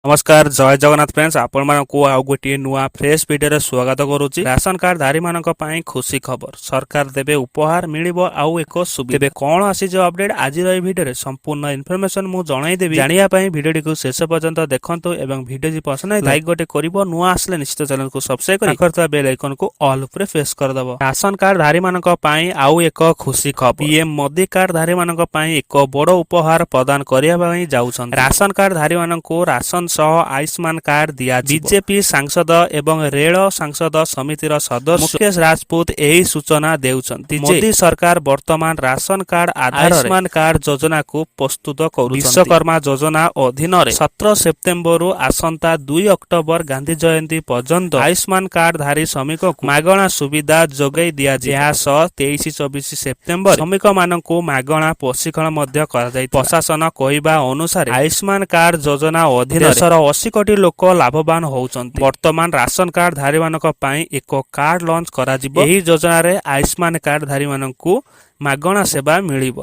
ନମସ୍କାର, ଜୟ ଜଗନ୍ନାଥ ଫ୍ରେଣ୍ଡସ୍। ଆପଣମାନଙ୍କୁ ଆଉ ଗୋଟିଏ ନୂଆ ଫ୍ରେଶ୍ ଭିଡ଼ିଓରେ ସ୍ୱାଗତ କରୁଛି। ରାସନ କାର୍ଡ ଧାରୀମାନଙ୍କ ପାଇଁ ଖୁସି ଖବର। ସରକାର ଦେବେ ଉପହାର, ମିଳିବ ଆଉ ଏକ ସୁବିଧା। ତେବେ କଣ ଆସିଛି ଅପଡେଟ୍, ଆଜିର ଏହି ଭିଡ଼ିଓରେ ସମ୍ପୂର୍ଣ୍ଣ ଇନଫର୍ମେସନ ମୁଁ ଜଣାଇଦେବି। ଜାଣିବା ପାଇଁ ଭିଡ଼ିଓଟିକୁ ଶେଷ ପର୍ଯ୍ୟନ୍ତ ଦେଖନ୍ତୁ ଏବଂ ଭିଡ଼ିଓ ଯଦି ପସନ୍ଦ ହେଇଥାଏ, ଲାଇକ୍ ଗୋଟେ କରିବ। ନୂଆ ଆସିଲେ ନିଶ୍ଚିତ ଚ୍ୟାନେଲକୁ ସବସ୍କ୍ରାଇବ କରି ପାଖରେ ଥିବା ବେଲ୍ ଆଇକନକୁ ଅଲ୍ ଉପରେ ପ୍ରେସ୍ କରିଦବ। ରାସନ କାର୍ଡ ଧାରୀମାନଙ୍କ ପାଇଁ ଆଉ ଏକ ଖୁସି ଖବର। ପିଏମ ମୋଦି କାର୍ଡ ଧାରୀମାନଙ୍କ ପାଇଁ ଏକ ବଡ ଉପହାର ପ୍ରଦାନ କରିବା ପାଇଁ ଯାଉଛନ୍ତି। ରାସନ କାର୍ଡ ଧାରୀମାନଙ୍କୁ ରାସନ ସହ ଆୟୁଷ୍ମାନ କାର୍ଡ ଦିଆଯିବ। ବିଜେପି ସାଂସଦ ଏବଂ ରେଳ ସାଂସଦ ସମିତିର ସଦସ୍ୟ ମୁକେଶ ରାଜପୁତ ଏହି ସୂଚନା ଦେଉଛନ୍ତି। ମୋଦି ସରକାର ବର୍ତ୍ତମାନ ରାସନ କାର୍ଡ ଆଧାରରେ ଆୟୁଷ୍ମାନ କାର୍ଡ ଯୋଜନାକୁ ପ୍ରସ୍ତୁତ କରୁଛନ୍ତି। ବିଶ୍ୱକର୍ମା ଯୋଜନା ଅଧୀନରେ 17 ସେପ୍ଟେମ୍ବରରୁ ଆସନ୍ତା 2 ଅକ୍ଟୋବର ଗାନ୍ଧୀ ଜୟନ୍ତୀ ପର୍ଯ୍ୟନ୍ତ ଆୟୁଷ୍ମାନ କାର୍ଡ ଧାରୀ ଶ୍ରମିକଙ୍କୁ ମାଗଣା ସୁବିଧା ଯୋଗାଇ ଦିଆଯିବ। ଏହା ସହ 23, 24 ସେପ୍ଟେମ୍ବର ଶ୍ରମିକମାନଙ୍କୁ ମାଗଣା ପ୍ରଶିକ୍ଷଣ ମଧ୍ୟ କରାଯାଇଥିଲା। ପ୍ରଶାସନ କହିବା ଅନୁସାରେ, ଆୟୁଷ୍ମାନ କାର୍ଡ ଯୋଜନା ଅଧୀନରେ ଦେଶର 80 କୋଟି ଲୋକ ଲାଭବାନ ହେଉଛନ୍ତି। ବର୍ତ୍ତମାନ ରାସନ କାର୍ଡ ଧାରୀମାନଙ୍କ ପାଇଁ ଏକ କାର୍ଡ ଲଞ୍ଚ କରାଯିବ। ଏହି ଯୋଜନାରେ ଆୟୁଷ୍ମାନ କାର୍ଡ ଧାରୀମାନଙ୍କୁ ମାଗଣା ସେବା ମିଳିବ।